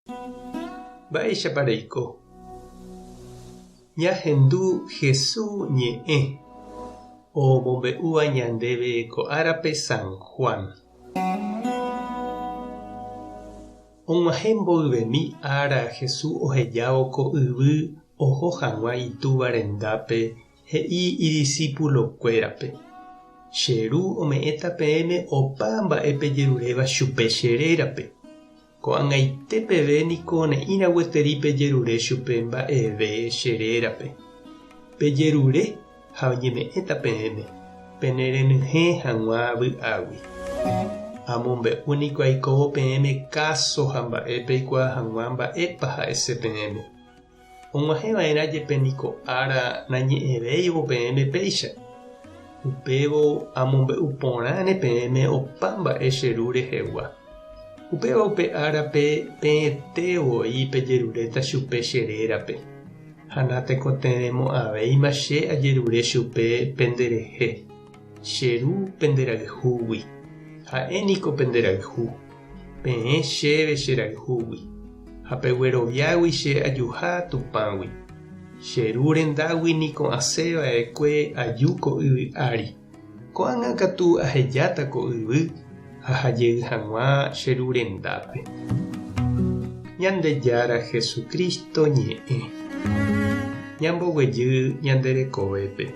Mba'éichapa reiko? Ñahendu Hesu ñe'ẽ omombe'úva ñandéve ko árape San Juan. Og̃uahẽ mboyvemi ára Hesu ohejávo ko yvy oho hag̃ua Itúva rendápe he'i idisípulokuérape, Che Ru ome'ẽta peẽme opa mba'e pejeruréva chupe che rérape. Ko'ag̃aite peve niko ne'ĩra gueteri pejerure chupe mba'eve che rérape. Pejerure ha oñeme'ẽta peẽme, pene renyhẽ hag̃ua vy'águi. Amombe'u niko aikóvo peẽme káso ha mba'e peikuaa hag̃ua mba'épa ha'ese peẽme. Og̃uahẽ va'erã jepe niko ára nañe'ẽvéivo peẽme péicha. Upévo amombe'u porãne peẽme opa mba'e che Ru rehegua. Upéva upe árape peẽte voi pejeruréta chupe che rérape, ha natekotevẽmo'ãvéima che ajerure chupe penderehe, che Ru penderayhúgui. Ha'e niko penderayhu. Peẽ chéve che rayhúgui, ha pegueroviágui che ajuha Tupãgui. Che Ru rendágui niko asẽ va'ekue aju ko yvy ári. Ko'ág̃a katu ahejáta ko yvy ha hajey hag̃ua che Ru rendápe. Ñandejára Jesucristo ñe'ẽ. Ñamboguejy ñande rekovépe.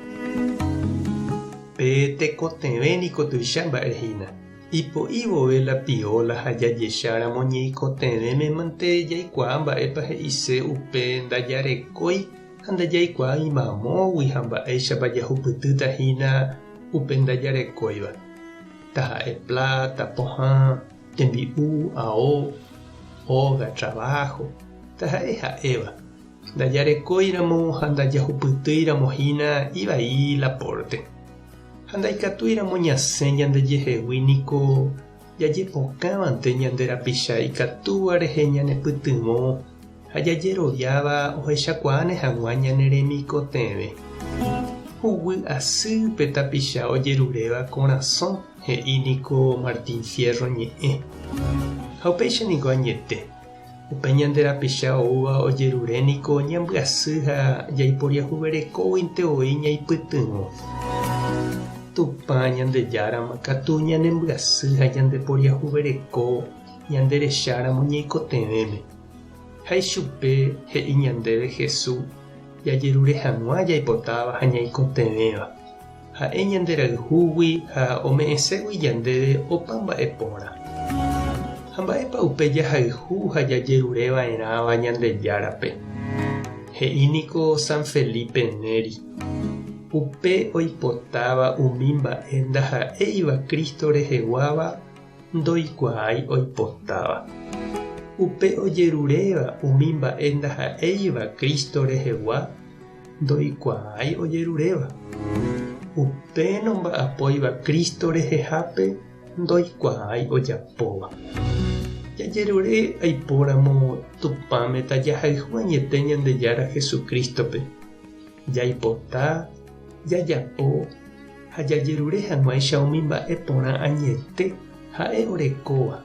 Pe tekotevẽ niko tuicha mba'e hína. Ipo'i vove la pióla ha jajecháramo ñeikotevẽme mante jaikuaa mba'épa he'ise upe ndajarekói ha ndajaikuaái mamógui ha mba'éichapa jahupytýta hína upe ndajarekóiva. Taha'e pláta, pohã, tembi'u, ao, óga, traváho, taha'e ha'éva. Ndajarekóiramo ha ndajahupytýiramo hína ivai la pórte. Ha ndaikatúiramo ñasẽ ñandejehegui niko jajepokãvante ñande rapicha ikatúva rehe ñanepytyvõ ha jajeroviáva ohechakuaáne hag̃ua ñane remikotevẽ. Huguy asy pe tapicha ojeruréva korasõ, he'i niko Martín Fierro ñe'ẽ. Ha upéicha niko añete. Upe ñande rapicha oúva ojerure niko ñambyasy ha jaiporiahuverekóguinte voi ñaipytyvõ. Tupã Ñandejárama katu ñanembyasy ha ñandeporiahuvereko ñande recháramo ñaikotevẽme. Ha ichupe he'i ñandéve Hesu jajerure hag̃ua jaipotáva ha ñaikotevẽva. Ha'e ñanderayhúgui ha ome'ẽségui ñandéve opa mba'e porã. Ha mba'épa upe jahayhu ha jajerure va'erãva Ñandejárape? He'i niko San Felipe Neri, Upe oipotáva umi mba'e ndaha'éiva Cristo reheguáva ndoikuaái oipotáva. Upe ojeruréva umi mba'e ndaha'éiva Cristo rehegua ndoikuaái ojeruréva. Upe nomba'apóiva Cristo rehehápe ndoikuaái ojapóva. Jajerure aipóramo Tupãme tajahayhu añete Ñandejára Jesucristo-pe, jaipota, jajapo ha jajerure hag̃uáicha umi mba'e porã añete Ha'e orekóva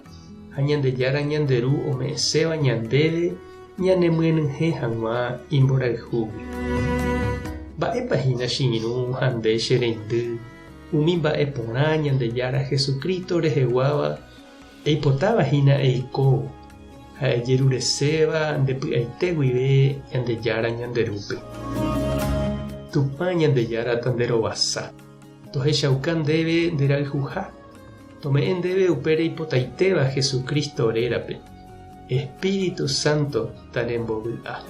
ha Ñandejára ñande Ru ome'ẽséva ñandéve ñanemyenyhẽ hag̃ua imborayhúgui. Mba'épa hína che irũ ha nde che reindy umi mba'e porã Ñandejára Jesucristo reheguáva eipotáva hína eikóvo ha ejerureséva nde py'aite guive Ñandejára ñande Rúpe? Tupã Ñandejára tanderovasa, tohechauka ndéve nderayhuha. Tome'ẽ ndéve upe reipotaitéva Jesucristo rérape. Espíritu Santo tanembovy'a.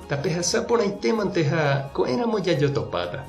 Tapehasa porãitémante ha ko'ẽramo jajotopáta.